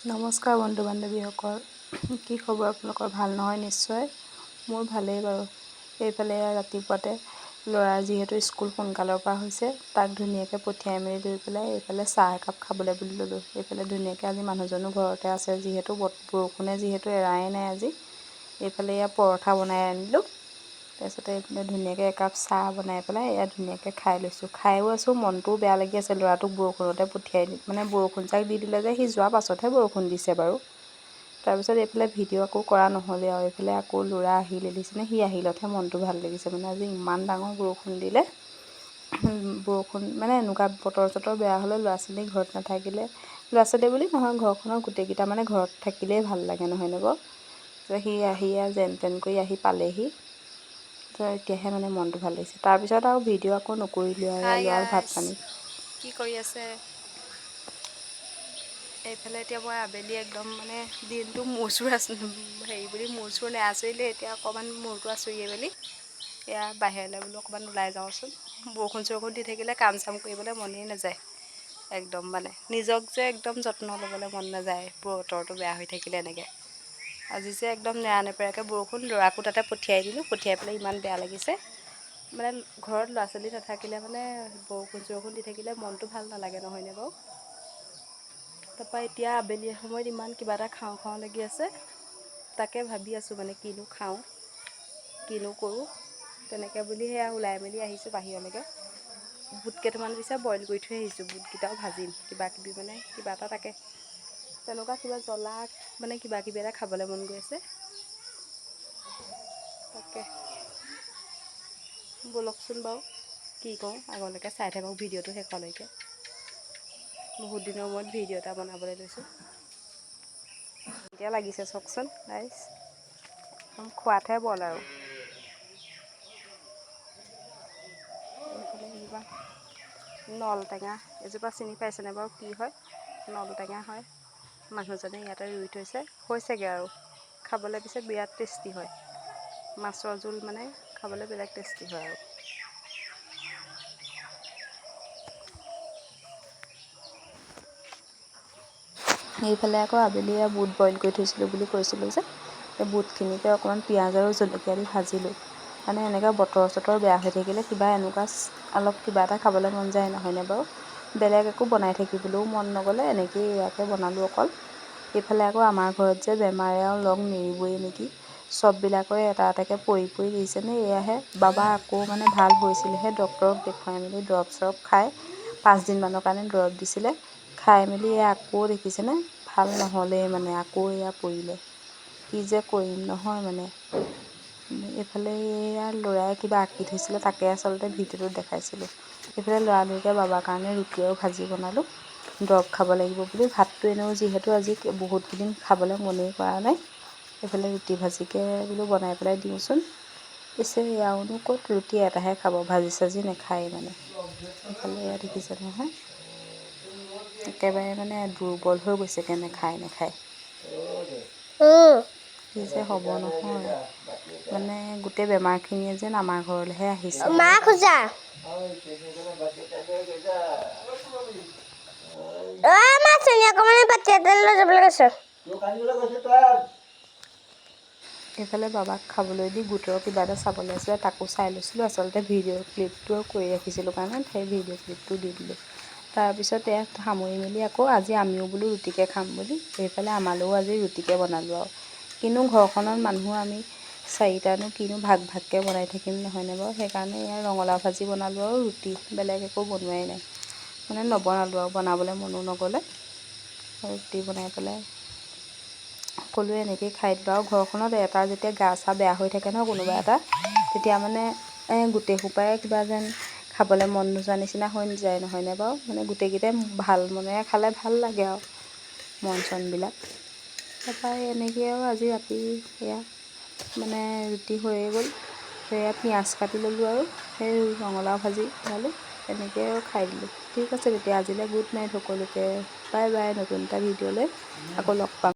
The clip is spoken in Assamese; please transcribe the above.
নমস্কাৰ বন্ধু বান্ধৱীসকল, কি খবৰ আপোনালোকৰ? ভাল নহয় নিশ্চয়? মোৰ ভালেই বাৰু। এইফালে ৰাতিপুৱাতে ল'ৰাৰ যিহেতু স্কুল সোনকালৰ পৰা হৈছে, তাক ধুনীয়াকৈ পঠিয়াই মেলি লৈ পেলাই এইফালে চাহ একাপ খাবলৈ বুলি ল'লোঁ। এইফালে ধুনীয়াকৈ আজি মানুহজনো ঘৰতে আছে, যিহেতু বৰষুণে যিহেতু এৰাই নাই আজি। এইফালে এয়া পৰঠা বনাই আনিলোঁ। তাৰপিছতে এইফালে ধুনীয়াকৈ একাপ চাহ বনাই পেলাই এয়া ধুনীয়াকৈ খাই লৈছোঁ। খায়ো আছোঁ, মনটোও বেয়া লাগি আছে। ল'ৰাটোক বৰষুণতে পঠিয়াই দি মানে বৰষুণজাক দি দিলে যে, সি যোৱাৰ পাছতহে বৰষুণ দিছে বাৰু। তাৰপিছত এইফালে ভিডিঅ' আকৌ কৰা নহ'লে আৰু। এইফালে আকৌ ল'ৰা আহিলে, দেখিছেনে? সি আহিলতহে মনটো ভাল লাগিছে। মানে আজি ইমান ডাঙৰ বৰষুণ দিলে। বৰষুণ মানে এনেকুৱা বতৰ চতৰ বেয়া হ'লে ল'ৰা ছোৱালী ঘৰত নাথাকিলে, ল'ৰা ছোৱালী বুলি নহয়, ঘৰখনৰ গোটেইকেইটা মানে ঘৰত থাকিলেই ভাল লাগে, নহয়নে বাৰু? সি আহি যেন তেন কৰি আহি পালেহি, তো এতিয়াহে মানে মনটো ভাল লাগিছে। তাৰপিছত আৰু ভিডিঅ' আকৌ নকৰিলোঁ আৰু। ল'ৰাৰ ভাত পানী কি কৰি আছে এইফালে? এতিয়া মই আবেলি একদম মানে দিনটো মূৰ চুৰ হেৰি বুলি মূৰ চুৰ নেআঁচুৰিলে, এতিয়া অকণমান মূৰটো আঁচুৰিয়ে মেলি এয়া বাহিৰলৈ বোলো অকণমান ওলাই যাওঁচোন। বৰষুণ চৰষুণ দি থাকিলে কাম চাম কৰিবলৈ মনেই নাযায় একদম, মানে নিজক যে একদম যত্ন ল'বলৈ মন নাযায় বতৰটো বেয়া হৈ থাকিলে এনেকৈ। আজি যে একদম নেৰানেপেৰাকৈ বৰষুণ, ল'ৰাকো তাতে পঠিয়াই দিলোঁ। পঠিয়াই পেলাই ইমান বেয়া লাগিছে। মানে ঘৰত ল'ৰা ছোৱালী নাথাকিলে মানে বৰষুণ চৰষুণ দি থাকিলে মনটো ভাল নালাগে, নহয়নে বাৰু? তাৰপৰা এতিয়া আবেলি সময়ত ইমান কিবা এটা খাওঁ খাওঁ লাগি আছে, তাকে ভাবি আছোঁ মানে কিনো খাওঁ, কিনো কৰোঁ তেনেকৈ বুলি সেয়া ওলাই মেলি আহিছোঁ বাহিৰলৈকে। বুট কেইটামান পিছে বইল কৰি থৈ আহিছোঁ, বুটকেইটাও ভাজিম। কিবা কিবি মানে কিবা এটা তাকে তেনেকুৱা কিবা জ্বলা মানে কিবা কিবি এটা খাবলৈ মন গৈ আছে। তাকে ব'লকচোন বাৰু, কি কওঁ আগলৈকে চাই থাকক ভিডিঅ'টো শেষলৈকে। বহুত দিনৰ মূৰত ভিডিঅ' এটা বনাবলৈ লৈছোঁ। এতিয়া লাগিছে চাওকচোন গাইজ, একদম খোৱাতহে বল আৰু। এইফালে এজোপা নল টেঙা, এজোপা চিনি পাইছেনে বাৰু কি হয়? নল টেঙা হয়। মানুহজনে ইয়াতে ৰুই থৈছে, হৈছেগৈ আৰু। খাবলৈ পিছে বিৰাট টেষ্টি হয়। মাছৰ জোল মানে খাবলৈ বেলেগ টেষ্টি হয় আৰু। এইফালে আকৌ আবেলি বুট বইল কৰি থৈছিলোঁ বুলি কৈছিলোঁ যে, এই বুটখিনিকে অকণমান পিঁয়াজ আৰু জলকীয়া দি ভাজিলোঁ। মানে এনেকৈ বতৰ চতৰ বেয়া হৈ থাকিলে কিবা এনেকুৱা অলপ কিবা এটা খাবলৈ মন যায়, নহয়নে বাৰু? বেলেগ একো বনাই থাকিবলৈও মন নগ'লে, এনেকেই ইয়াকে বনালোঁ অকল। এইফালে আকৌ আমাৰ ঘৰত যে বেমাৰে আৰু লগ নেৰিবই নেকি, চববিলাকৰে এটা এটাকৈ পৰি পৰি দিছেনে। এয়াহে বাবা আকৌ মানে ভাল হৈছিলেহে, ডক্তৰক দেখুৱাই মেলি দৰৱ চৰৱ খাই 5 দিনমানৰ কাৰণে দৰৱ দিছিলে, খাই মেলি এয়া আকৌ দেখিছেনে ভাল নহ'লেই, মানে আকৌ এয়া পৰিলে। কি যে কৰিম নহয় মানে। এইফালে এয়া ল'ৰাই কিবা আঁকি থৈছিলে, তাকে আচলতে ভিডিঅ'টোত দেখাইছিলোঁ। এইফালে লৰালৰিকৈ বাবাৰ কাৰণে ৰুটি আৰু ভাজি বনালোঁ, দৰৱ খাব লাগিব বুলি। ভাতটো এনেও যিহেতু আজি বহুতকেইদিন খাবলৈ মনেই কৰা নাই। এইফালে ৰুটি ভাজিকে বোলো বনাই পেলাই দিওঁচোন। পিছে এয়াওনো ক'ত ৰুটি এটাহে খাব, ভাজি চাজি নাখায় মানে। এইফালে এয়া দেখিছে নহয়, একেবাৰে মানে দুৰ্বল হৈ গৈছেগৈ নাখায় নাখায়। কি যে হ'ব নহয় মানে, গোটেই বেমাৰখিনিয়ে যেন আমাৰ ঘৰলৈহে আহিছে। মা খোজা অ মা, চেনি অকণমান বাতি এটা লৈ যাবলৈ কৈছে। এইফালে বাবাক খাবলৈ দি গোটৰ কিবা এটা চাবলৈ আছিলে, তাকো চাই লৈছিলোঁ। আচলতে ভিডিঅ' ক্লিপটো কৰি ৰাখিছিলোঁ কাৰণে সেই ভিডিঅ' ক্লিপটো দি দিলোঁ। তাৰপিছত ইয়াত সামৰি মেলি আকৌ আজি আমিও বোলো ৰুটিকে খাম বুলি এইফালে আমালৈও আজি ৰুটিকে বনালোঁ। আৰু কিনো ঘৰখনত মানুহ আমি চাৰিটানো, কিনো ভাগ ভাগকৈ বনাই থাকিম, নহয়নে বাৰু? সেইকাৰণে এয়া ৰঙালাও ভাজি বনালোঁ আৰু ৰুটি, বেলেগ একো বনোৱাই নাই, মানে নবনালোঁ আৰু বনাবলৈ মনো নগ'লে। ৰুটি বনাই পেলাই সকলোৱে এনেকেই খাই দিলোঁ। আৰু ঘৰখনত এটা যেতিয়া গা চা বেয়া হৈ থাকে নহয় কোনোবা এটা, তেতিয়া মানে গোটেই সোপাই কিবা যেন খাবলৈ মন নোযোৱা নিচিনা হৈ যায়, নহয়নে বাৰু? মানে গোটেইকেইটাই ভাল মনেৰে খালে ভাল লাগে আৰু মন চনবিলাক। তাৰপৰা এনেকৈয়ে আৰু আজি ৰাতি এয়া মানে ৰুটি হৈয়ে গ'ল। সেয়া পিঁয়াজ কাটি ল'লোঁ আৰু সেই ৰঙালাও ভাজি বনালোঁ, তেনেকৈয়ে আৰু খাই দিলোঁ। ঠিক আছে তেতিয়া, আজিলৈ গুড নাইট সকলোকে, বাই বাই। নতুন এটা ভিডিঅ'লৈ আকৌ লগ পাম।